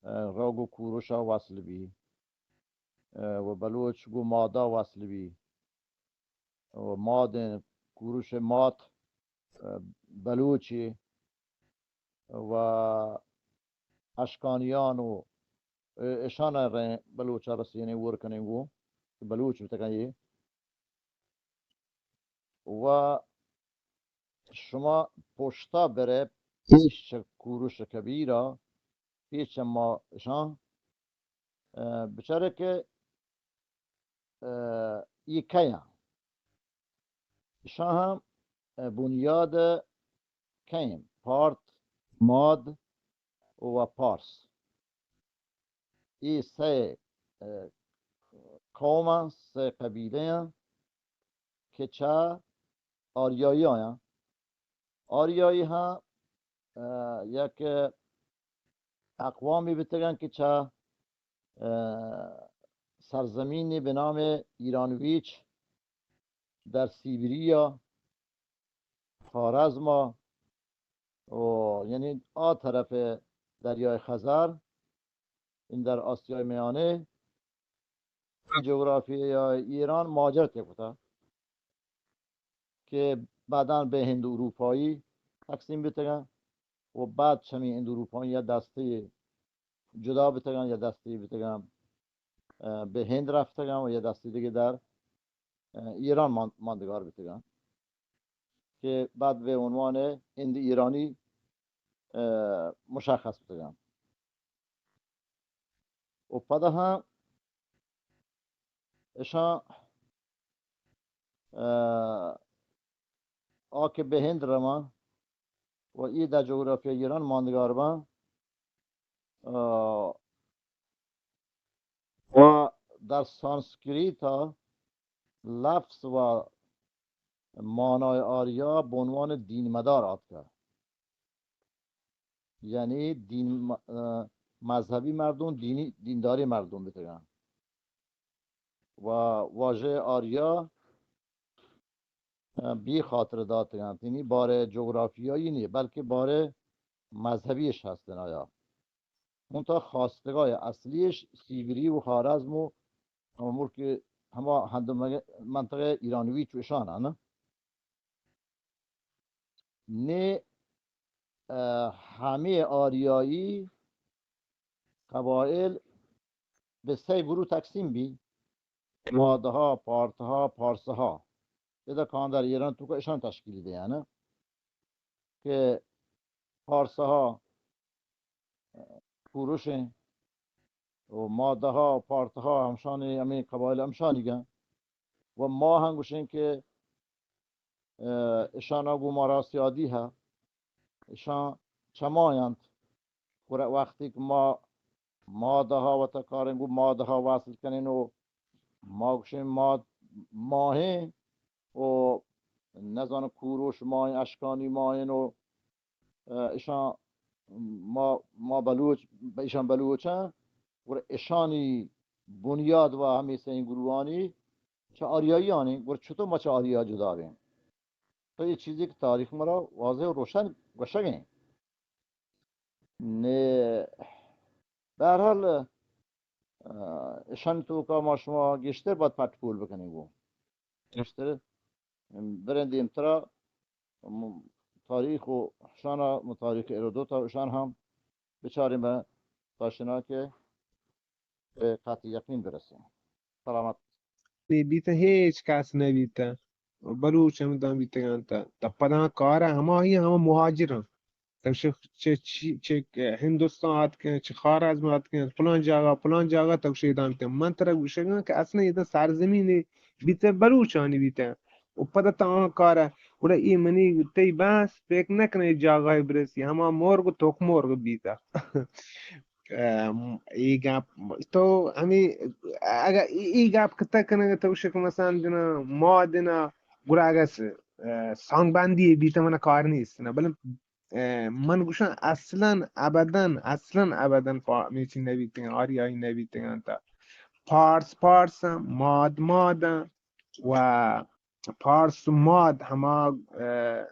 ء، رو گوں کوروش ء وصل بی، ء، و بلوچ گوں ماد ء وصل بی، و ماد ء کوروش ء مات، ء، بلوچے و اشکانیان و ء، اشان ء رئیں بلوچ ء رسینیں ہور کنیں گوں کہ بلوچ بتگاں اے۔ و شما پشتا برئے پیش چہ کوروش کبیر ء، پیش چہ ما اشاں، ء، بچارے کہ، ء، اے کئے آں؟ اشاں ہم، ء، بنیاد کئے ایں؟ پارت، ماد و پارس۔ اے سئے، ء، قوم آں، سئے قبیلہ آں کہ چہ آریائی آیاں۔ آریائی ہم، ء، یک اقوامی بتگاں کہ چہ، ء، سرزمینی بہ نام ایرانویچ در سیبریا، خوارزما و یعنی آ طرف دریای خزر، این در آسیای میانه، جغرافیای ایران مہاجرت کتا کہ بعداً بہ ہند اروپایی تقسیم بتگاں و بعد چمی ہند اروپایی یا دستے جدا بتگاں یا دستے بتگاں، ء، بہ ہند رفتگاں و یا دستے دیگه در، ء، ایران مان-، ماندگار بتگاں کہ بعد بہ عنوان ہند ایرانی، ء، مشخص بتگاں۔ و پدا ہم اشاں، ء، آ کہ بہ ہند رواں و اے در جغرافیای ایران ماندگار باں، ء، و در سانسکریت ء لفظ و مانای آریا بہ عنوان دین مدار آتکہ۔ یعنی دین م-، ء، مذہبی مردم، دینی، دینداری مردم بتگاں۔ و واژہ آریا، ء، بی خاطر داتگاں۔ یعنی بار جغرافیایی نیست، بلکہ بار مذہبیش ہستن آیا۔ منتہا خواستگاہ اصلیش سیبری و خوارزم و ہما ملک، ہما ہند و مگ-، منطقہ ایرانوی چو اشان انت۔ نی، ء، ہمے آریائی قبائل بہ سئے گروہ تقسیم بی، مادہا، پارتہا، پارسہا۔ ادا کاندر ایران توکا اشان تشکیل دیانا کہ پارسہا کوروشیں و مادہا و پارتہا ہمشانی، ہمے قبائل ہمشانیگاں۔ و ما ہم گوشیں کہ، ء، اشانا گوں مارا سیادی ہا، اشان چہ ما انت۔ گڑا وقتی کہ ما مادہا وتا کاریں گوں مادہا وصل کنیں و ما گوشیں ماد ماہیں و نزاناں کوروش ماہیں، اشکانی ماہیں و ء، اشاں ما، ما بلوچ، ایشاں بلوچاں، گڑا اشانی بنیاد و ہمے سئیں گروہانی چہ آریائیانی، گڑا چطور ما چہ آریا جدا بیں؟ تو اے چیزے کہ تاریخ مارا واضح و روشن گوشگ ایں۔ نے، بہرحال، ء، اشانی توکا ما شما گیشتر باید پٹ پول بکنیں گوں۔ گیشتر بریں دیمترا م-، تاریخ و اشانا، م-، تاریخ ہیرودوت و اشان ہم بچاریں بہ تاشنا کہ بہ قطع یقین برسیں۔ سلامت۔ نی بیتہ، ہیچ کس نہ بیتہ۔ بلوچ ہم داں بیتگاں تہ، تہ پدا کار ہمائی ہم مہاجراں۔ تو چہ، چہ، چہ، چہ ہندوستان آتکیں، چہ خوارزم آتکیں، پلان جاگہ، پلان جاگہ تو شیدان تے۔ من ترا گوشگاں کہ اصلاً ادا سرزمین بیتہ بلوچانی بیتہ۔ و پدا تا آن کارا، گڑا اے منی تئی بحث فکر نہ کنے جاگہ برسی، ہما مرگ و تخم مرگ بیتہ۔ ام، اے گپ تو ہمیں، اگر اے، اے گپ کتہ کنگا تو شک مثلاً جنا ما دنا، گڑا اگر س-، ا، سانگ بندی بیتہ منا کار نیست نہ، بلے ء، من گوشاں اصلاً ابداً، اصلاً ابداً پا-، میچی نبیتگاں، آریائی نبیتگاں تا۔ پارس پارس آں، ماد ماد آں و پارس و ماد ہما، ء،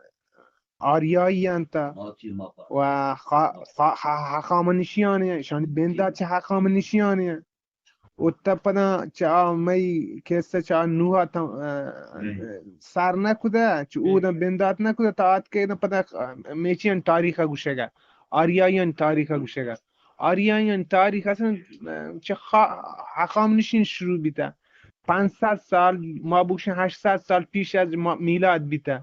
آریایی انت و خا-، خا-، خا-، ہخامنشیانی، شانی بندات چہ ہخامنشیانی. و تا پدا چہ آ مئی کسہ چہ آ نوح ء تا، ء، سر نہ کدہ، چہ اوداں بندات نہ کدہ، تا آتکہ ادا پدا میچیان تاریخ ء گوشگا، آریاییان تاریخ ء گوشگا. آریاییان تاریخ اصلاً، ء، چہ خا-، ہخامنشین شروع بیتہ. پنچ صد سال، ما بگوشیں ہشت صد سال پیش از ما-، میلاد بیتہ.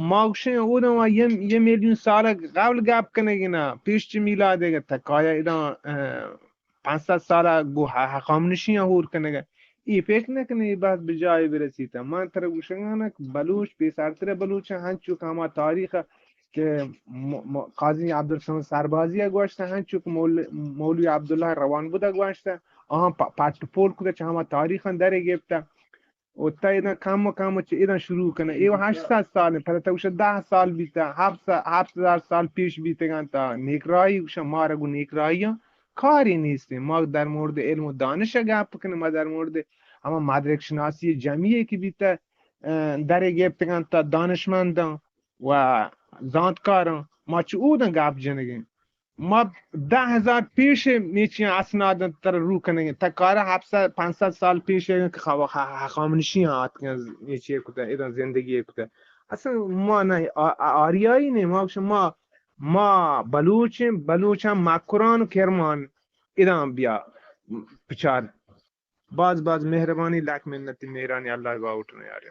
ما گوشیں اوداں ما یہ، یہ میلیون سال قبل گپ کنگی نا، پیش چہ میلاد گہ تکایا ادا، ء، پنچ صد سال گو ہ-، ہخامنشیاں ہور کنگا. اے فکر نہ کنے اے بحث بجائے برسیتا. من ترا گوشگانا کہ بلوچ پیسرتر بلوچاں ہنچو کہ ہما تاریخ کہ م-، م-، قاضی عبدالصمد سربازی ء گوشتہ، ہنچو کہ مول-، مولوی عبداللہ روانبد ء گوشتہ، آہاں پ-، پٹ پول کتہ، چہ ہما تاریخاں درے گپتہ. و تا ادا کم و کم چہ ادا شروع کنہ. اے و ہشت صد سال انت، پدا تا گوشہ دہ سال بیتہ، ہفت سا-، ہفت ہزار سال پیش بیتگاں تا نیکراہی گوشہ، مارا گو نیکراہیاں کاری نیستیں. ما در مورد علم و دانش ء گپ کنیں، ما در مورد ہما مدرک شناسی جمعی کہ بیتہ، ء، درے گپتگاں تا دانشمنداں و زانتکاراں، ما چہ اوداں گپ جنگیں. ما دہ ہزار پیش میچی اسناد تر رو کنگیں. تا کارا ہفت صد، پنچ صد سال پیش کہ خوا-، خ-، خامنشی آتکن میچی کتا، ادا زندگی کتا. اصلاً ما نہ آ-، آ-، آریائی نے، ما گوشن ما، ما بلوچیں، بلوچاں مکران و کرمان ادا بیا پچار. باز باز مہربانی، لک منتی، مہرانی، اللہ باوٹ نیارے.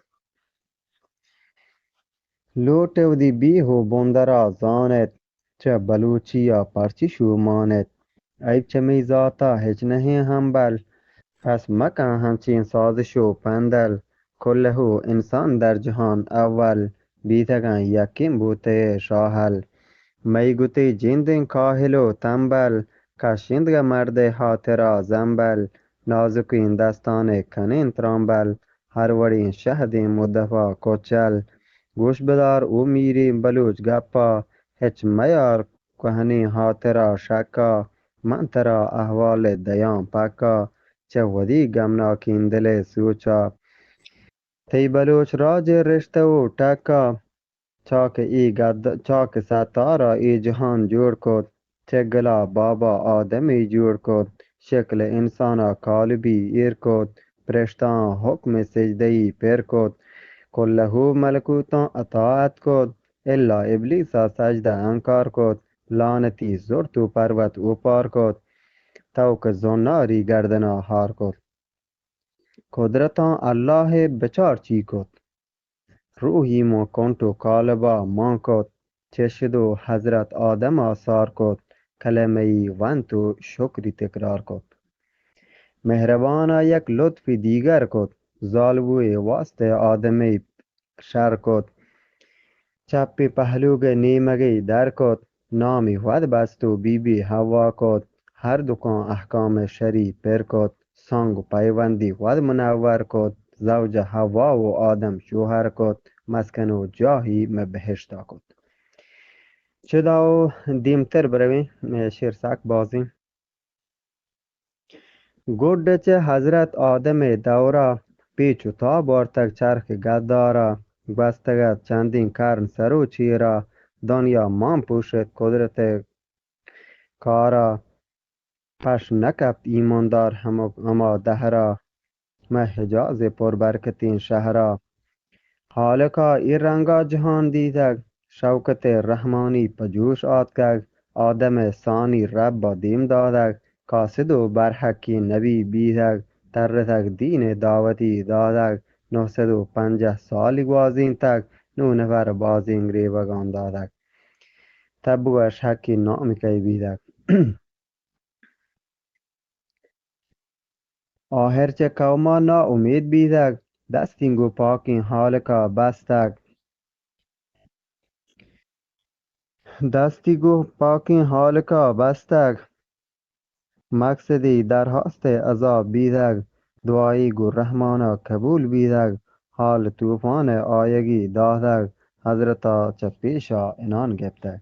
لوٹ ودی بیہ و بندرا زانت، چہ بلوچی ء پرچی شومانت. عیب چہ مئی ذاتا ہچ نہ ایں ہمبل، پس مکن ہمچین سازش و پندل. کلہو انسان در جہان اول، بیتگاں یکیں بوتئے شاہل. مئی گوتی جندیں کاہل و تمبل، کشندگہ مردئے ہاترا زمبل. نازکیں دستانے کنیں ترامبل، ہر وڑیں شہدیں مدفا کچل. گوش بدار او میریں بلوچ گپا، ہچ میار کوہنیں ہاترا شکا. من ترا احوال دیاں پکا، چہ ودی گمناکیں دلئے سوچا. تئی بلوچ راج ء رشتہ و ٹکا، چاکہ اے گد-، چاکہ ستارا اے جہان جوڑ کت، چہ گلا بابا آدمے جوڑ کت، شکل انسانا کالبی ایر کت، پرشتاں حکم سجدہی پر کت، کلہو ملکوتاں اطاعت کت، الا ابلیسا سجدہ انکار کت، لعنتی زرت و پروت اوپار کت، توک زناری گردنا ہار کت. قدرتاں اللہ ء بچار چی کت۔ روحی ماں کنٹ و کالبا مان کت، چشد و حضرت آدما سار کت، کلمہ ای ونت و شکری تکرار کت۔ مہربانا یک لطفی دیگر کت، زالبوئے واسطہ آدمے شر کت۔ چپی پہلوگئے نیمگی در کت، نامی وت بست و بی بی حوا کت۔ ہر دکان احکام شری پر کت، سانگ و پیوندی وت منور کت۔ زوج حوا و آدم شوہر کت، مسکن و جاہی مہ بہشتا کت۔ چدا و دیمتر برویں، شعر سک بازیں۔ گڈ چہ حضرت آدم ء دورا، پیچ و تاب آرتگ چرخ گدارا، گوستگ ات چندین کرن سر و چیرا، دنیا مان پوشت قدرت ء کارا، پش نہ کپت ایماندار ہم-، ہما دہرا۔ مہ حجاز ء پربرکتیں شہرا۔ خالقا اے رنگا جہان دیتگ، شوکت ء رحمانی پہ جوش آتکگ، آدم ء ثانی رب ء دیم دادگ، قاصد و برحقیں نبی بیتگ، ترتگ دین ء دعوتی دادگ، نہہ سد و پنجاہ سالی گوازینتگ، نوں نفر بازیں گریوگاں دادگ۔ تب گوش حقی نام کئی بیتگ۔ آہر چہ قوما ناامید بیتگ، دستی گوں پاکیں ہالکا بستگ۔ دستی گوں پاکیں ہالکا بستگ، مقصدی درہاست عذاب بیتگ، دعائی گوں رحمانا قبول بیتگ، حال طوفان آیگی داتگ، حضرتا چہ پیشا عنان گپتگ۔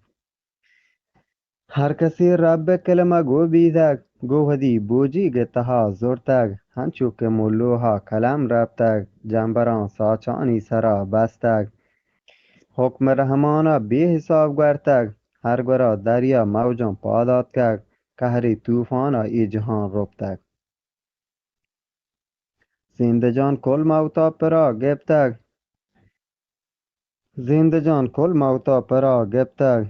ہر کسی رب ء کلمہ گو بیتگ، گو وتی بوجیگ ء تہا زرتگ، ہنچو کہ ملوہا قلم رپتگ، جمبراں ساچانی سرا بستگ۔ حکم رحمانا بے حساب گورتگ، ہر گورا دریا موجاں پاد آتکگ، قہری طوفانا اے جہان رپتگ۔ زندجان کل موتا پرا گپتگ، زندجان کل موتا پرا گپتگ،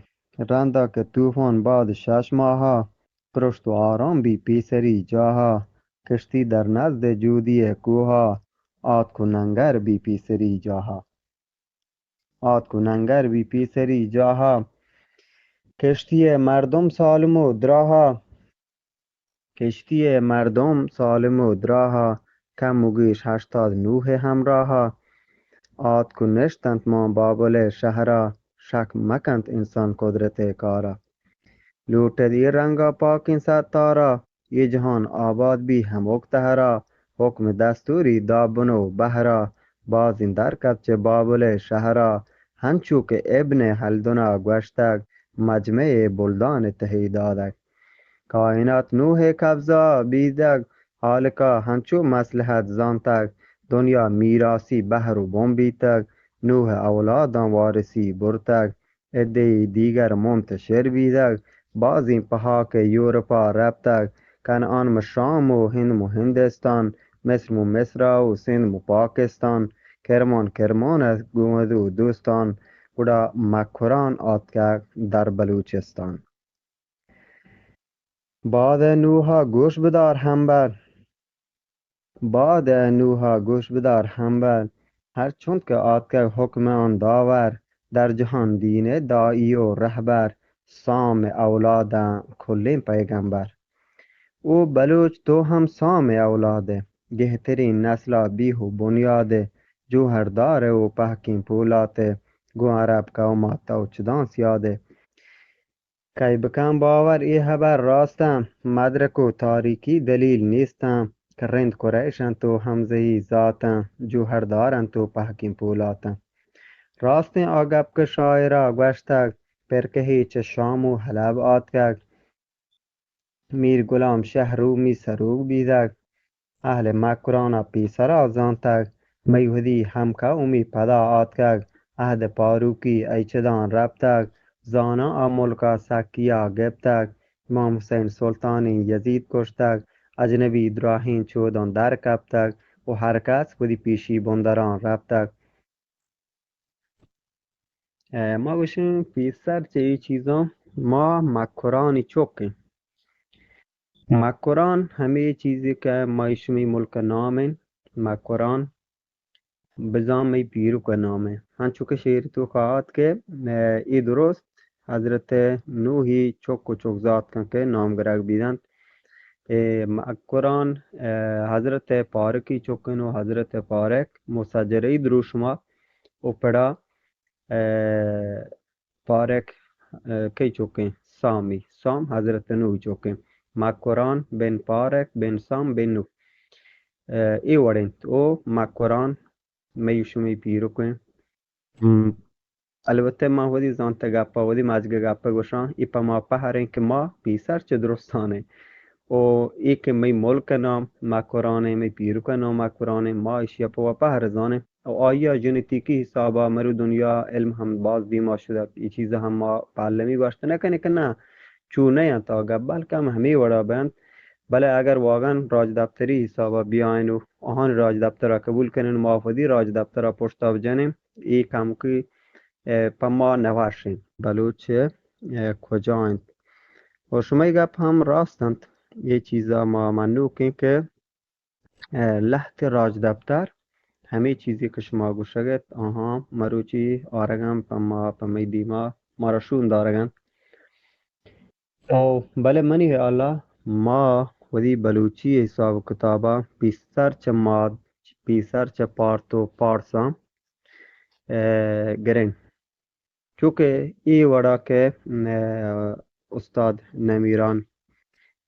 رندا کہ طوفان بعد شش ماہا، پرشت و آرام بی پیسری جاہا، کشتی در نزد جودی کوہا، آتک و ننگر بی پیسری جاہا۔ آتک و ننگر بی پیسری جاہا، کشتی مردم سالم و دراہا، کشتی مردم سالم و دراہا، کم و گیش ہشتاد نوح ہمراہا۔ آتک و نشتنت ماں بابل شہرا، شک مکنت انسان قدرت کارا۔ لوٹت اے رنگا پاکیں ستارا، اے جہان آباد بی ہمک تہرا، حکم دستوری دابن و بہرا، بازیں در کپت چہ بابل شہرا، ہنچو کہ ابن ہلدنا گوشتگ، مجمع بلدان تہی دادگ۔ کائنات نوح قبضہ بیدگ، حالقا ہنچو مصلحت زانتگ، دنیا میراثی بہر و بن بیتگ، نوح اولاداں وارثی برتگ، عدے دیگر منتشر بیدگ، بازیں پہاک یورپا رپتگ، کنعان مہ شام و ہند مہ ہندستان، مصر مہ مصرا و سندھ مہ پاکستان، کرمان کرمان است گوند و دوستان، گڑا مکران آتکگ در بلوچستان۔ باد نوحا گوش بدار ہمبل، باد نوحا گوش بدار ہمبل، ہر چنت کہ آتکگ حکم آن داور، در جہان دین داعی و رہبر، سام اولاداں کلیں پیغمبر۔ او بلوچ تو ہم سام اولاد ئے، گہتریں نسلا بیہ و بنیاد ئے، جوہردار ئے و پہکیں پولات ئے، گوں عرب قوما تو چداں سیاد ئے۔ کئے بکن باور اے ہبر راستاں، مدرک و تاریخی دلیل نیستاں، کہ رند قریش انت و حمزہی ذاتاں، جوہردار انت و پہکیں پولاتاں۔ راستیں آ گپ کہ شاعرا گوشتگ، پرکہے چہ شام و حلب آتکگ، میر غلام شہ رومی سروک بیدگ، اہل مکران ء پیسرا زانتگ، مئے وہدی ہمقومی پدا آتکگ، عہد پاروکی ای چداں رپتگ، زاناں آ ملکا سکیا گپتگ، امام حسین سلطانیں یزید کشتگ، اجنبی دراہیں چوداں در کپتگ و ہر کس وہدی پیشی بندراں رپتگ۔ ء ما گوشیں پیسر چہ اے چیزاں ما مکرانی چک ایں۔ مکران ہمے چیزے کہ مئے شمئے ملک ء نام انت، مکران بزاں مئے پیرک ء نام انت۔ انچو کہ شعر توکا آت کہ، ء، اے درست حضرت نوحی چک و چک زاتکاں کہ نام گرگ بیدنت۔ اے مکران، ء، حضرت پارکی چک انت و حضرت پارک مسجرئی دروشما و پڑا ء، پارک، ء، کئی چکیں؟ سامی۔ سام حضرت نوح چکیں۔ مکران بن پارک بن سام بن نوح۔ ء، اے وڑ انت۔ او مکران مئی شمی پیرک انت۔ ہم، البتہ ما وتی زانتہ گپا، وتی مجگہ گپا گوشاں، اے پہ ما پہریں کہ ما پیسر چہ درستان ایں۔ او اے کہ مئی ملک نام مکران ایں، مئی پیرک نام مکران ایں، ما ایشی پہ وا پہر زانیں۔ و آئی ء ژنیتیکی حساب ء مرو دنیا علم ہم باز دیما شتگ۔ اے چیز ء ہم ما پہ المی گوشت نہ کنیں کہ نہ، چو نہ انت آ گپ، بلکہ ہم ہمے وڑا بنت۔ بلے اگر واگن راجدپتری حساب ء بیائین و آہان راجدپتر ء قبول کنن، ما وتی راجدپتر ء پشت ء بجنیں، اے کمکی، ء، پہ ما نہ وش انت۔ بلوچ، ء، کجا انت؟ و شمئے گپ ہم راست انت۔ اے چیز ء ما منوک ایں کہ ء، لہتے راجدپتر ہمے چیزے کہ شما گوشگ ات، آہاں مروچی آرگ ء انت پہ ما، پہ مئی دیما مارا شون دارگ ء انت۔ او بلے منی ہیال ء ما وتی بلوچی حساب کتاب ء پیسر چہ ماد، پیسر چہ پارت و پارساں، ء، گریں۔ چوکہ اے وڑا کہ، ء، استاد نمیران،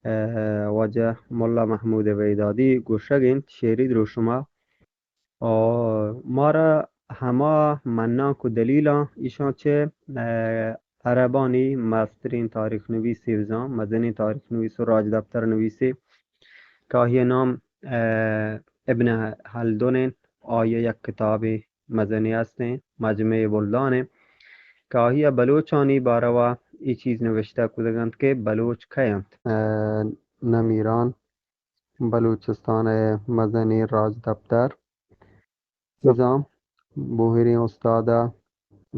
ء، واجہ ملا محمود ویدادی گوشگ انت، شعری دروشما، ء، مارا ہما منانک و دلیلاں ایشاں چہ، ء، عربانی مستریں تاریخ نویسے بزاں، مزنیں تاریخ نویس و راجدپتر نویسے کہ آئی ء نام، ء، ابن ہلدن انت، آئی ء یک کتابے مزنی ہستیں، مجمع بلدان انت۔ کہ آئی ءَ بلوچانی باروا اے چیز نوشتہ کتگ اَنت کہ بلوچ کئے اَنت۔ ءَ نمیران بلوچستان ءِ مزنیں راجدپتر، نظام بوہریں استاد ءَ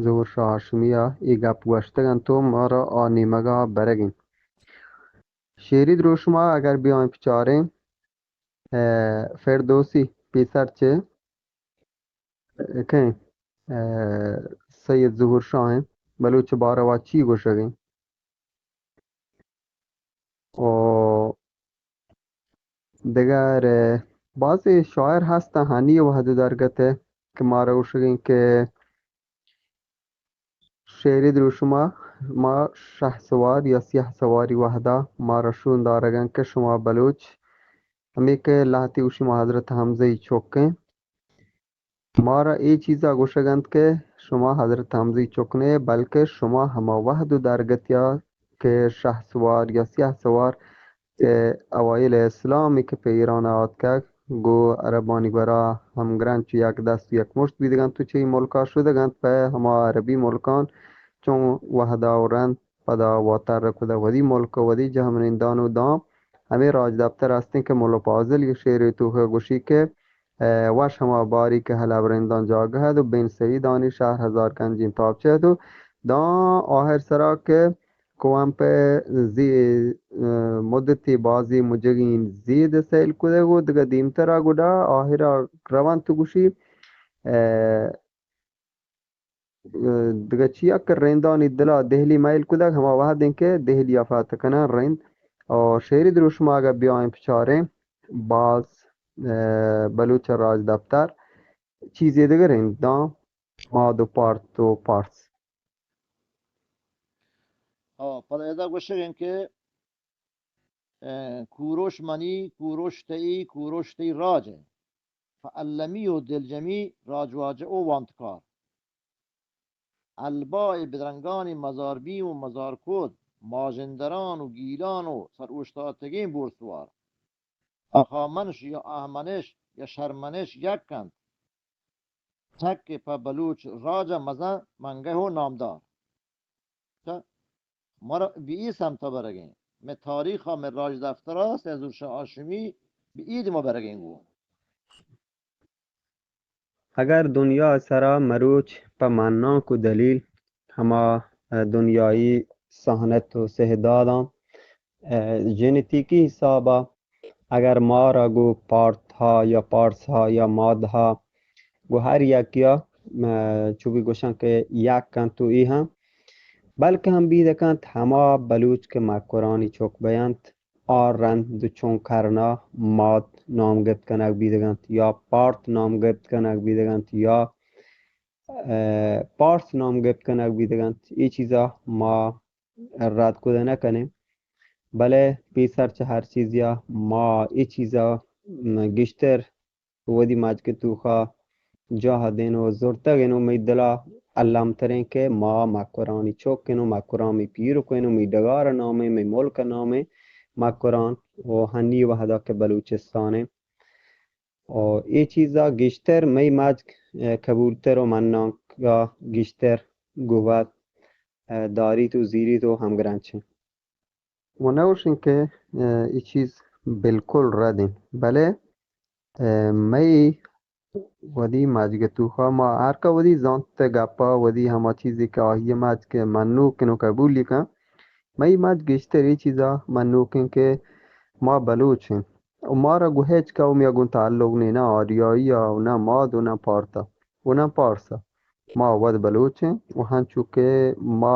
ظہور شاہ ہاشمی ءَ اے گپ گوشتگ اَنت ءُ مارا آ نیمگ ءَ برگ اِنت۔ شعری دروشم ءَ اگر بیائیں بچاریں، ءَ فردوسی پیسر چہ کئے، ءَ سید ظہور شاہ اِنت، بلوچ ءِ باروا چی گوشگ اِنت؟ ءُ دگہ بازیں شاعر ہست اَنت ہنی وہد ءُ درگت ءَ کہ مارا گوشگ اِنت کہ شعری دروشم ءَ ما شہسوار یا سیاہ سواری وہد ءَ مارا شون دارگ اَنت کہ شما بلوچ ہمے کہ لہتے گوشی ما حضرت حمزہ ءِ چک ایں۔ مارا اے چیز ءَ گوشگ اَنت کہ شما حضرت حمزہ ءِ چک نہ ئے، بلکہ شما ہما وہد ءُ درگت ءَ کہ شہسوار یا سیاہ سوار کہ اوائل اسلام ءَ کہ پہ ایران ءَ آتکگ، گوں عربانی گورا ہمگرنچ ءُ یک دست ءُ یک مشت بیدگ اَنت ءُ چہ اے ملک ءَ شدگ اَنت، پہ ہما عربی ملکاں چون وہد ءَ ءُ رند پدا واتر کتگ وتی ملک ءُ وتی جہمنندان ءُ داں ہمے راجدپتر ہست اِنت کہ ملا فاضل یک شعرے توک ءَ گوشی کہ ءَ وش ہما باری کہ ہلب رنداں جاگہ ات ءُ بن سعیدانی شہر ہزار گنجیں تاپچہ ات ءُ داں آہر سرا کہ کوہن پہ زی-، ءَ مدتے بازیں مجگیں زید سیل کتگ ءُ دگہ دیمترا گڈا آہرا رونت ءُ گوشی، ءَ دگہ چیا کہ رندانی دلا دہلی مئیل کتگ، ہما وہد اِنت کہ دہلی ءَ فتح کناں رند۔ ءُ شعری دروشم ءَ اگہ بیائیں بچاریں، باز، ءَ بلوچ ءِ راجدپتر چیزے دگہ رند داں ماد ءُ پارت ءُ پارس۔ ہاں، پدا ادا گوشگ اِنت کہ ءَ کوروش منی، کوروش تئی، کوروش تئی راج ءَ۔ فعلمی ءُ دلجمی راجواجہ ءُ وانتکار۔ البا ءِ بدرنگانی مزار بیم ءُ مزار کود، ماژندران ءُ گیلان ءُ سر اوشتاتگیں بورسوار۔ اخامنش یا اہمنش یا شرمنش یک اَنت۔ چک ءَ پہ بلوچ راج ءَ مزن منگہ ءُ نامدار۔ چہ مارا بہ اے سمت ءَ برگ اِنت۔ مئے تاریخ ءَ مئے راجدپتر ءَ سید ظہور شاہ ہاشمی بہ اے دیم ءَ برگ اِنت گوں۔ اگر دنیا ءِ سرا مروچ پہ منانک ءُ دلیل ہما، ءَ، دنیائی سہنت ءُ سہداداں، ءَ، ژنتیکی حساب ءَ اگر مارا گوں پارت ءَ یا پارس ءَ یا ماد ءَ گوں ہر یکے ءَ، ءَ، چو بی گوشاں کہ یک اَنت ءُ اے ہم، بلکہ ہم بیدگ اَنت ہما بلوچ کہ مکرانی چک بہ اَنت، آ رند چون کرنا ماد نام گپت کنگ بیدگ اَنت یا پارت نام گپت کنگ بیدگ اَنت یا، ءَ، پارس نام گپت کنگ بیدگ اَنت۔ اے چیزا ما رد کت نہ کنیں، بلے پیسر چہ ہر چیزیا ما اے چیزا گیشتر وتی مجگ ءِ توکا جاہ دین ءُ زرتگ ایں ءُ مئے دلا الم تریں کہ ما مکرانی چک ایں ءُ مکران مئے پیرک ایں ءُ مئے ڈگار ءِ نام ایں، مئے ملک ءِ نام ایں مکران ءُ ہنی وہدا کہ بلوچستان ایں۔ ءُ اے چیزا گیشتر مئے مجگ، ءَ، قبولتر ءُ منانکا گیشتر قوت، ءَ، داریت ءُ زیریت ءُ ہمگرنچ ایں۔ و نہ گوشیں کہ، ءَ، اے چیز بالکل رد اِنت، بلے، ءَ، مئے وتی مجگ ءِ توکا ما ہر کہ وتی زانت ءِ گپا وتی ہما چیزے کہ آئی ءِ مجگ ءَ منوک اِنت ءُ قبولی کن، مئے مجگ گیشتر اے چیزا منوک اِنت کہ ما بلوچ ایں ءُ مارا گوں ہچ قومے ءَ گوں تعلق نیں، نہ آریائی ءَ ءُ نہ ماد ءُ نہ پارت ءَ ءُ نہ پارس ءَ۔ ما وت بلوچ ایں ءُ ہنچو کہ ما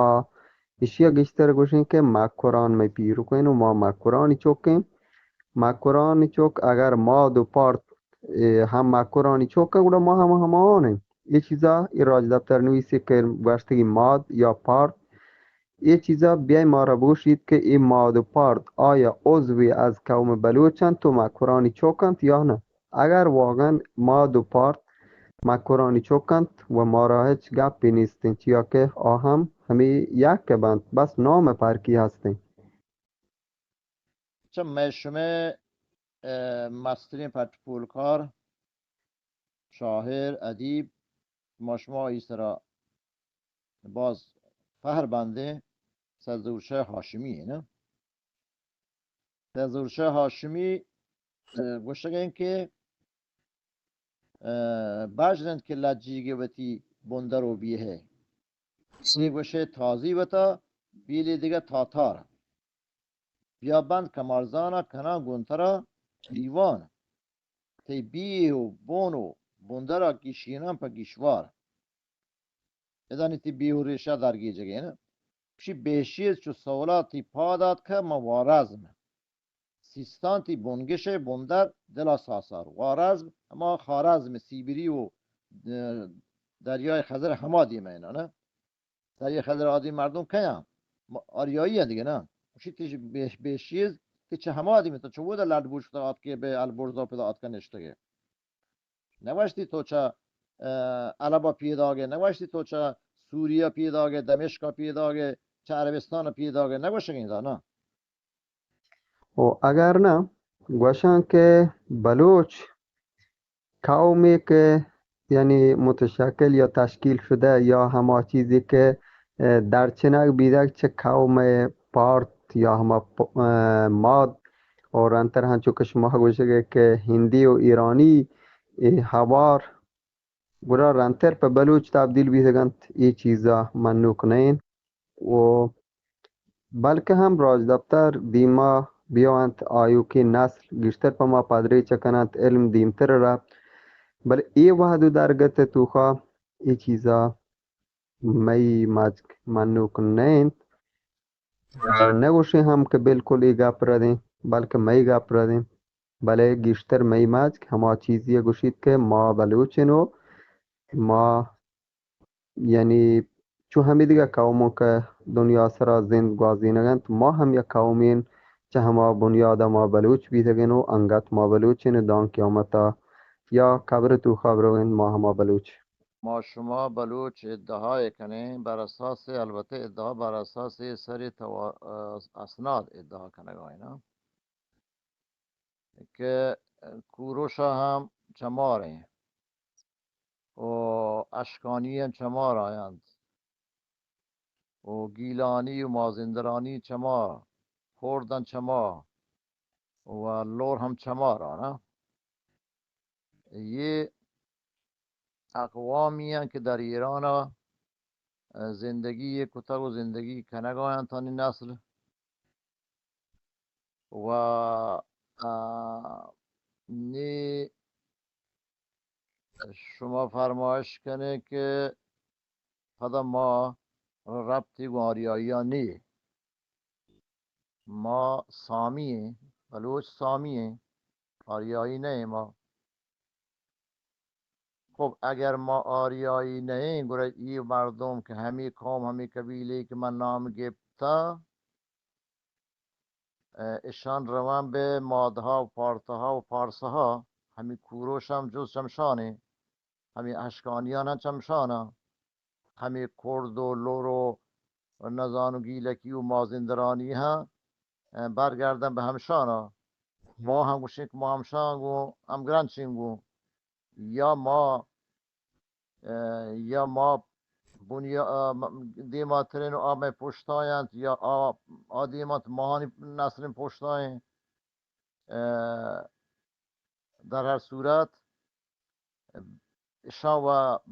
ایشی ءَ گیشتر گوشیں کہ مکران مئے پیرک ایں ءُ ما مکرانی چک ایں۔ مکرانی چک اگر ماد ءُ پارت، اے، ہم مکرانی چک ایں، گڑا ما ہم ہمان ایں۔ اے چیزا اے راجدپتر نویسے کہ گوشتگی ماد یا پارت، اے چیزا بیائے مارا بگوشیت کہ اے ماد ءُ پارت آیا عضوے از قوم بلوچ اَنت ءُ مکرانی چک اَنت یا نہ؟ اگر واقعاً ماد ءُ پارت مکرانی چک اَنت ءُ مارا ہچ گپے نیست اِنت، چیا کہ آ ہم ہمے یک بنت، بس نام ءِ پرکی ہست اِنت۔ چہ مئے شمئے، ءَ، مستریں پٹ پولکار، شاعر، ادیب، ما شما ای سرا باز پہر بندیں سید ظہور شاہ ہاشمی ایں نا۔ سید ظہور شاہ ہاشمی، اه، گوشگ ایں کہ، اه، بژن کہ لجیگ وتی بندر و بیہے۔ سی گوشے تازی وتا بیلی دگہ تاتار۔ بیا بند کمارزانا کناں گوں ترا دیوان۔ تئی بیہ و بون و بندرا گیشیناں پہ گیشوار۔ ادا نی تئی بیہ و ریشہ درگیجگے نہ۔ گوشی بہشیز چو سولا تئی پاد آتکہ من وارزم۔ سیستان تئی بنگش بندر دلا ساسار۔ وارزم ہما خوارزم سیبری و، اه، دریای خزر ہما دیمہ اینا نہ۔ دریای خزر آدی مردم کیاں؟ ما آریایی ایں دگہ نہ۔ گوشی تئی بہ-، بہشیز تئی چہ ہما دیمہ تو چو ودا لڈ بوش کتا آتکے بہ البرزا پدا آتکہ نشتگے۔ نگوشتی تو چہ، اه، علبا پیداگے، نگوشتی تو چہ سوریا پیداگے، دمشقا پیداگے، چہ عربستان پیداگے، نگوشگیں دا نہ۔ و اگر نہ، گوشاں کہ بلوچ قومے کہ یعنی متشکل یا تشکیل شدہ یا ہما چیزے کہ، اه، درچنگ بیدگ چہ قوم پارت یا ہما پ-، اه، ماد، اور انتر ہنچو کہ شما گوشگے کہ ہندی و ایرانی اے ہوار گڑا رندتر پہ بلوچ تبدیل بیتگ انت، اے چیزا منوک نہ انت۔ و بلکہ ہم راجدپتر دیما بیاینت، آیوکیں نسل گیشتر پہ ما پدریچ کننت، علم دیمتر رفت، بلے اے وہد و درگت توخا اے چیزا مئی مجگ منوک نہ انت۔ نہ گوشیں ہم کہ بالکل اے گپ ردیں، بلکہ مئی گپ ردیں، بلے گیشتر مئی مجگ ہما چیزی ء گوشیت کہ ما بلوچ ایں و ما یعنی چو ہمے دگہ قوماں کہ دنیا سرا زند گوازینگ انت، ما ہم یک قومے ایں، چہ ہما بنیادا ما بلوچ بیتگ ایں و انگت ما بلوچ ایں و داں قیامتا یا قبر توخا برویں ما ہما بلوچ۔ ما شما بلوچ ادعا کنیں، بر اساس، البتہ ادعا بر اساس سر توا-، اسناد ادعا کنگا ایں نا۔ کہ کوروش ء ہم چمار ایں و اشکانی ہم چمار آیانت و گیلانی و مازندرانی چمار، خوردن چمار و لور ہم چمار آنا۔ یہ اقوامی ہیں کہ در ایران زندگی کتگ و زندگی کنگ آیانتانی نسل و، آ، نی شما فرمائش کنیں کہ پدا ما ربطی گوں آریائی ء نی۔ ما سامی ایں، بلوچ سامی ایں، آریائی نہ ایں ما۔ خب اگر ما آریائی نہ ایں، گڑا ای مردم کہ ہمی قوم، ہمی قبیلے کہ من نام گپتا، اه، اشان روان بہ مادہا و پارتہا و پارسہا، ہمی کوروش ہم جز چمشانے، ہمی اشکانیان ہم چمشانا، ہمی کرد و لور و نزان و گیلکی و مازندرانی ہم، اه، برگردن بہ ہمشانا۔ ما ہم گوشیں کہ ما ہمشان گوں ہمگرنچیں گوں۔ یا ما، اه، یا ما بنیا-، اه، م-، دیماترین و آ مئے پشتاینت یا آ، آ دیمات ماہانی نسلین پشتائیں۔ اه، در ہر صورت، اشان و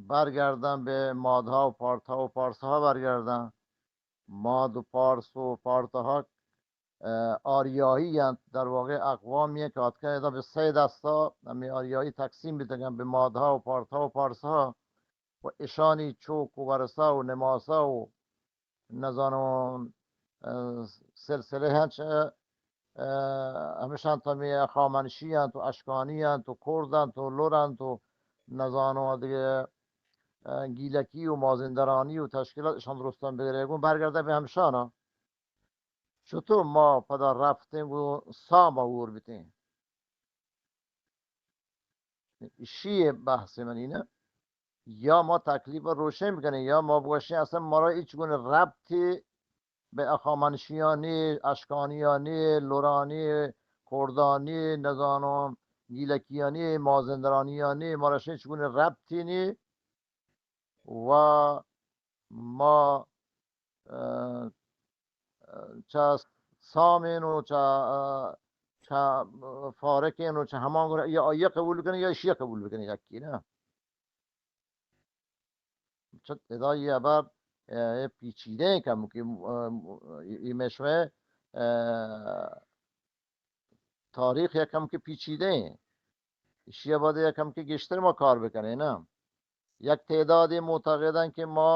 برگردن بہ مادہا و پارتہا و پارسہا برگردن۔ ماد و پارس و پارتہا، اه، آریایی انت، در واقع اقوامی انت کہ آتکن ادا بہ سئے دستا ہمے آریایی تقسیم بیتگن، بہ مادہا و پارتہا و پارسہا و اشانی چوک و ورثہ و نماسہ و نزانم، اه، سلسلہ ہنچ، اه، ہمیشان تمی خامنشی انت و اشکانی انت و کرد انت و لور انت و نزانم دگہ، اه، گیلکی و مازندرانی و تشکیلات اشان درستان بگرے گون برگردہ بہ ہمشانا۔ چطور ما پدا رفتیں گون ساما ہور بیتیں؟ اشی بحث منی نہ۔ یا ما تکلیف روشن بکنیں، یا ما بگوشیں اصلا مارا ہچ گونه ربطی بہ اخامنشیانی، اشکانیانی، لورانی، کردانی، نزانم گیلکیانی، مازندرانیانی، مارا ہچ گونه ربطی نی و ما، اه، چہ سامین و چہ، اه، چہ فارقین و چہ ہمان گروہ، یا آیا قبول کنی یا اشیا قبول بکنی، یکی نا. چہ ادا یہ ابر، اه، پیچیدہ ہیں کم کہ، اه، یہ میں شوئے، اه، تاریخ یکم کہ پیچیدہ ہیں. اشیا باید یکم کہ گیشتر ما کار بکنیں نا. یک تعدادی معتقدن کہ ما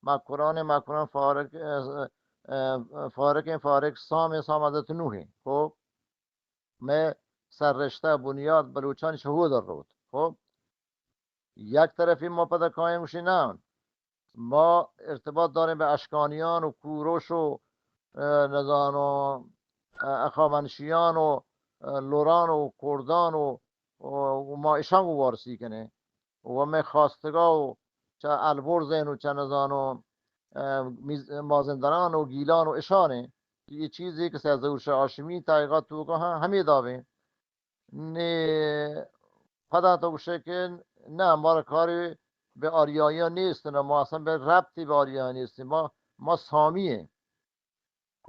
مکران، مکران فارق، اه، اه، فارق ہیں، فارق سام، سام حضرت نوح ہیں. خب، میں سررشتہ بنیاد بلوچانی شہود روت. خب، یک طرفی ما پدا کایم گوشی نا، ما ارتباط داریں بہ اشکانیان و کوروش و، اه، نزانو، اه، اخامنشیان و، اه، لوران و کردان و، و، و ما اشان گو وارسی کنیں. و مئے خواستگا و چہ البرزین و چہ نزانو، اه، میز-، مازندران و گیلان و اشانیں کہ یہ چیزی کہ سید ظہور شاہ ہاشمی تحقیقات توکا ہاں ہمیں دابیں. نی پدا تو گوشے کہ نہ، مارا کاری بہ آریاییان نیست، نہ، ما اصلاً بہ ربطی بہ آریاییان نیست، ما، ما سامی ہیں.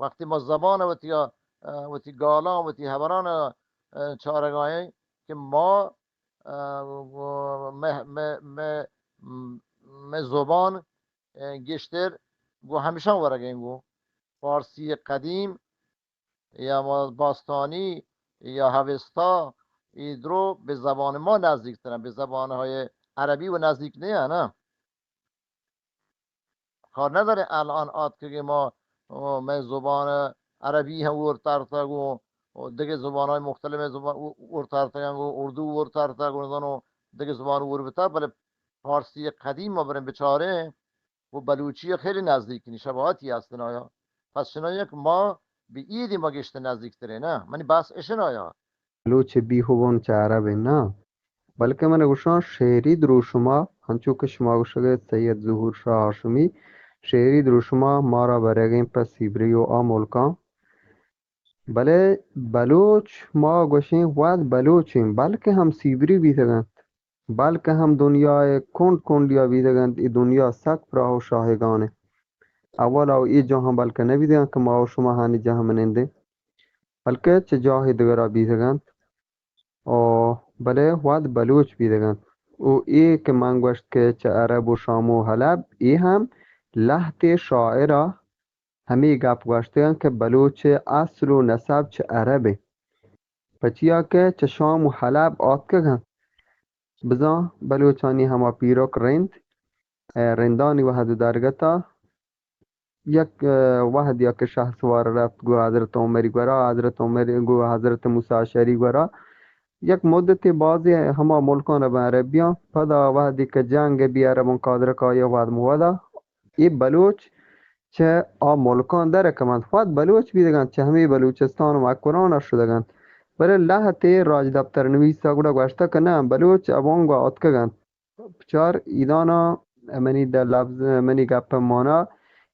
وقتی ما زبان وتی، اه، وتی گالان، وتی حبران، اه، چارگائیں کہ ما، اه، مہ، مہ، مہ، مہ زبان، اه، گیشتر گو ہمیشان ورگیں گو فارسی قدیم یا ما باستانی یا ہوستا، ای درو بہ زبان ما نزدیک ترن، بہ زبان های عربی و نزدیک نیه، نه؟ کار نداره الان آتکگی ما، او، مئے زبان عربی ہم اور ترتگ و، و دگہ زبان های مختلف زبان او-، اور ترتگ و اردو اور ترتگ و نزانو دگہ زبان اور بتا، بلے فارسی قدیم ما بریں بچاریں، و بلوچی خیلی نزدیکیں، شباہتی ہستن آیا. پس چنایا کہ ما بہ ایدی ما گیشتر نزدیک تریں، نه؟ منی بحث اشن آیا. بلوچ بیہوبون چہ عرب نا، بلکہ من گوشاں شعری دروشما، ہنچو کہ شما گوشگ ء سید ظہور شاہ ہاشمی، شعری دروشما مارا برگیں پہ سیبری و آ ملکاں. بلے بلوچ، ما گوشیں وت بلوچیں، بلکہ ہم سیبری بیتگ انت، بلکہ ہم دنیا ء کنڈ کنڈیا بیتگ انت. اے دنیا سک پراہ و شاہگان انت. اول ء اے جاہاں بلکہ نہ بیتگ انت کہ ما و شما ہانی جاہ منندیں، بلکہ چہ جاہے دگرا بیتگ انت. او بلے وت بلوچ بیتگ انت. او اے کہ من گوشت کہ چہ عرب و شام و حلب، اے ہم لہتے شاعرا ہمے گپ گوشتگ انت کہ بلوچ ء اصل و نسب چہ عرب انت، پچیا کہ چہ شام و حلب آتکگ انت. بزاں بلوچانی ہما پیرک رند، ء رندانی وہد و درگتا یک، ء وہدیا کہ شہسوار رفت گوں حضرت عمری گورا، حضرت عمر گوں حضرت موسی اشعری گورا، یک مدتے بازی ہما ملکان بہ عربیاں، پدا وہدی کہ جنگ بی عربان کادرکا یا وہد مودا، اے بلوچ چہ آ ملکان در کمنت، وت بلوچ بیدگنت، چہ ہمے بلوچستان و مکران شدگ انت. بلے لہتے راجدپتر نویسا گڑا گوشتہ کہ نہ، بلوچ ابانگا آتکگ انت. بچار ایدانا منی د-، لبز، منی گپ مانا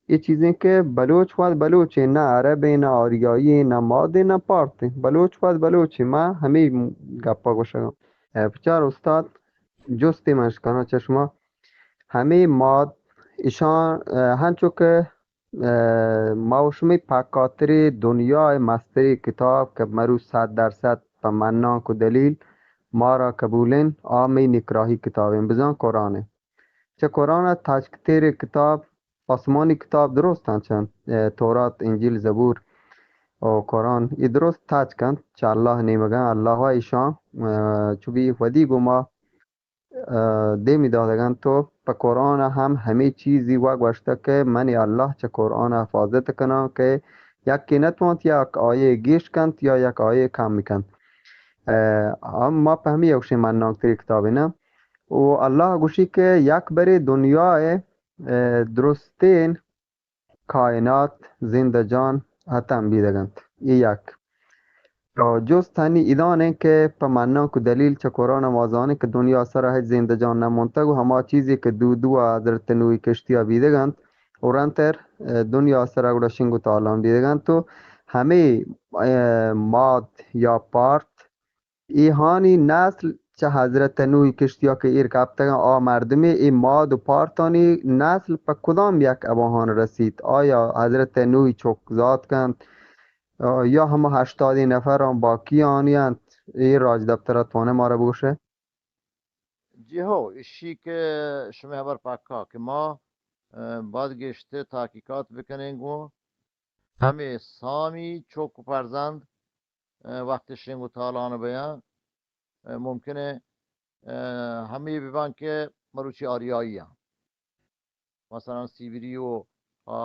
اے چیزیں کہ بلوچ وت بلوچیں، نہ عربیں، نہ آریائیں، نہ مادیں، نہ پارتیں. بلوچ وت بلوچیں، ما ہمے گپا گوشگاں. ء بچار استاد، جستے من اشکناں چہ شما، ہمے ماد اشان، ء ہنچو کہ ء ما و شمئے پکاتریں دنیا ء مستریں کتاب کہ مروچ صد درصد پہ منانک و دلیل مارا قبول انت، آ مئے نیکراہی کتاب انت، بزاں قرآن انت. چہ قرآن ء تچکتریں کتاب، آسمانی کتاب درست انت، چہ، ء تورات، انجیل، زبور و قرآن، اے درست تچک انت چہ اللہ نیمگا. اللہ ء ایشاں، ء چو بی ودی گوما ء دیمی داتگ انت و پہ قرآن ء ہم ہمے چیزی وا گوشتگ کہ منی اللہ چہ قرآن ء حفاظت کناں کہ یکے نہ توانت یک آیے گیش کنت یا یک آیے کم کنت. ء ہم ما پہ ہمے یکشیں منانکتریں کتابے نہ. و اللہ گوشی کہ یک برے دنیا ء، ء درستین کائنات، زند جان ہتم بیدگ انت. اے یک. و جست ہنی ایدان انت کہ پہ منانک و دلیل چہ قرآن ما زانیں کہ دنیا سرا ہچ زند جان نہ مونتگ و ہما چیزے کہ دو دو حضرت نوحی کشتیا بیدگ انت و رندتر، ء، دنیا سرا گڑا شنگ و تالان بیدگ انت و ہمے، ء، ماد یا پارت اے ہانی نسل چہ حضرت نوحی کشتیا کہ ایر کپتگاں، آ مردمے اے ماد و پارتانی نسل پہ کدام یک اباہان رسیت؟ آیا حضرت نوحی چک زات کنت؟ آ، یا ہما ہشتادی نفران باقی آنی انت؟ اے راجدپترا تونے مارا بگوشے؟ جی ہو، اشی کہ شمئے ہبر پکا کہ ما، اه، باید گیشتر تحقیقات بکنیں گوں ہمے سامی چک و فرزند، اه، وقت شنگ و تالان بیاں، اه، ممکن ہے، اه، ہمے ببان کہ مروچی آریائی ہیں۔ مثلاً سیبری و، آ،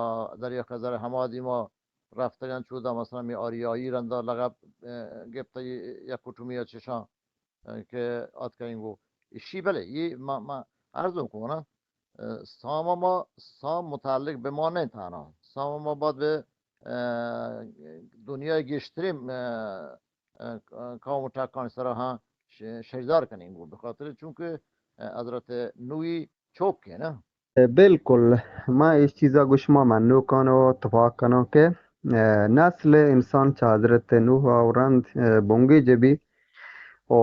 دریا خزر ہما دیما رفتگاں، چودا مثلاً می آریائی رندا لقب، اه، گپتا یک کٹومی چشاں، اه، کہ آتکا اینگو۔ اشی بلے، یہ ما، ما عرض کناں، اه، سام ما، سام متعلق به ما نہیں تنها۔ سام ما بعد به، اه، دنیای گیشترین، اه، اه، قوم و ٹکانی سرا ہاں ش-، شریدار کنیں گو، بخاطر چونکہ، اه، حضرت نوحی چوک ہے نا۔ بالکل، ما اس چیزا گوش ما منوکان و تفاق کنوں کہ، اه، نسل انسان چہ حضرت نوح و رند، اه، بنگی جبی و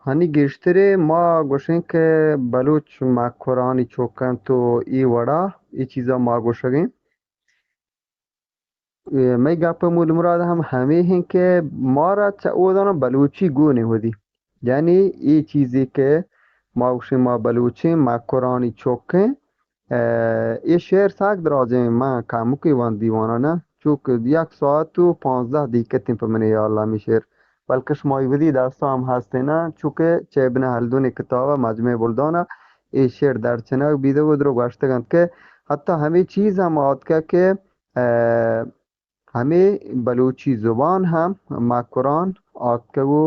ہنی گیشترے ما گوشیں کہ بلوچ مکرانی چوکن تو ای وڑا ای چیزا ما گوشگیں۔ اے، مئے گپ ء مول مراد ہم ہمے ہیں کہ مارا چہ اودانا بلوچی گون ودی۔ یعنی اے چیزے کہ ما گوشیں ما بلوچیں، مکرانی چکیں، اے، اے شعر سک دراجیں، من کمکے وان دیوانا نہ، چوک یک ساعت و پانزدہ دقیقہ تیں پہ منی یال ہمے شعر، بلکہ شمائی ودی دستا ہم ہستیں نا، چوکہ چہ ابن ہلدون کتاب مجمع بلدانا اے شعر درچنگ بیدگ و درو گوشتگ انت کہ حتی ہمے چیز ہم آتکہ کہ اه، ہمے بلوچی زبان ہم مکران آتکگ و،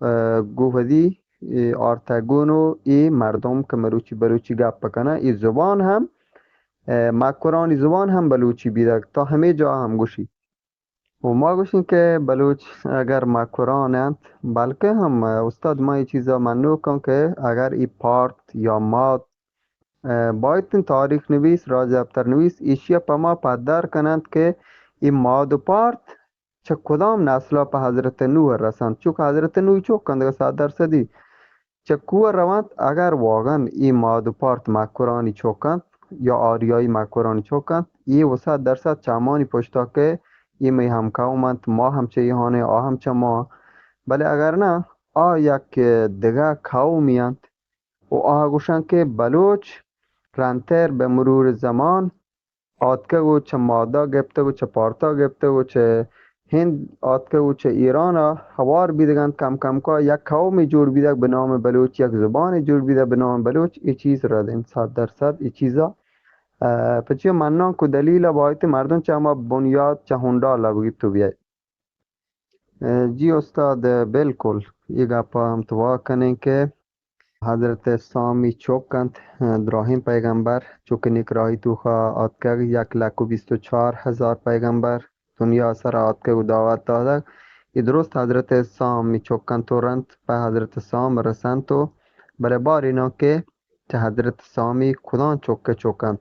اه، گوں وثی، اه، آرتگون و اے مردم کہ مروچی بلوچی گپ کنن، اے زبان ہم، اه، مکرانی زبان ہم بلوچی بیدگ، تا ہمے جا ہم گوشی۔ و ما گوشیں کہ بلوچ اگر مکران انت، بلکہ ہم، اه، استاد ما اے چیزا منوکاں کہ اگر اے پارت یا مات اه، باید انت تاریخ نویس، راج دپتر نویس، ایشیا پہ ما پدر کننت کہ اے ماد و پارت چہ کدام نسلا پہ حضرت نوح رسنت، چونکہ حضرت نوح چوک انت دگہ صد درصدی۔ چہ کوہ رونت، اگر واقعاً اے ماد و پارت مکرانی چوک انت یا آریائی مکرانی چوک انت، اے و صد درصد چہ ہمانی پشتا کہ اے مئے ہم قوم انت، ما ہم چہ ایہانیں، آ ہم چہ ما۔ بلے اگر نہ، آ یک دگہ قومی انت، و آ گوشن کہ بلوچ رندتر بہ مرور زمان آتکگ و چہ مادا گپتگ و چہ پارتا گپتگ و چہ ہند آتکگ و چہ ایرانا ہوار بیدگنت، کم کمکا یک قومے جوڑ بیدگ بہ نام بلوچ، یک زبانے جوڑ بیدگ بہ نام بلوچ۔ اے چیز رد انت، صد درصد اے چیزا، اه، پچیا منانک و دلیلا باید مردم چہ ہما بنیاد چہ ہنڈالا بگیت و بیائے۔ جی استاد، بالکل۔ اے گپا ہم تو وا کنیں کہ حضرت سامی چک انت، دراہیں پیغمبر، چو کہ نکراہی توخا آتکگ، یک لکھ و بیست و چار ہزار پیغمبر دنیا سرا آتکگ و دعوت دادگ۔ اے درست حضرت سامی چک انت و رند پہ حضرت سام رسنت و بلے باریناں کہ چہ حضرت سامی کداں چک ء چک انت؟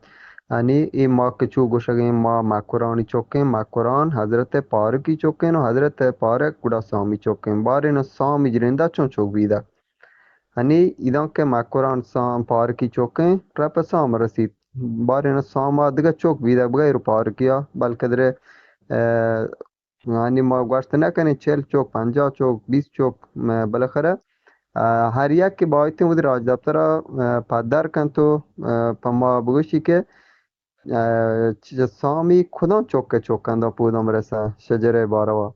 یعنی اے ما کہ چو گوشگیں ما مکرانی چکیں، مکران حضرت پارکی چکیں و حضرت پارک گڑا سامی چکیں۔ باریں سامی جرندہ چون چک بیدگ؟ یعنی ایداں کہ مکران سام پارکی چکیں، رپ سام رسیت۔ باریں ساما دگہ چک بیدگ بغیر پارکیا، بلکہ درے، اه، یعنی ما گوشت نہ کنیں چل چوک، پنجاہ چوک، بیست چوک، م-، بالاخرہ، اه، ہر یک کہ بایتیں وتی راجدپتر ء، اه، پدر کنت و، اه، پہ ما بگوشی کہ، اه، چہ سامی کدام چوک ء چوک انت پوداں برسا شجرہ باروا۔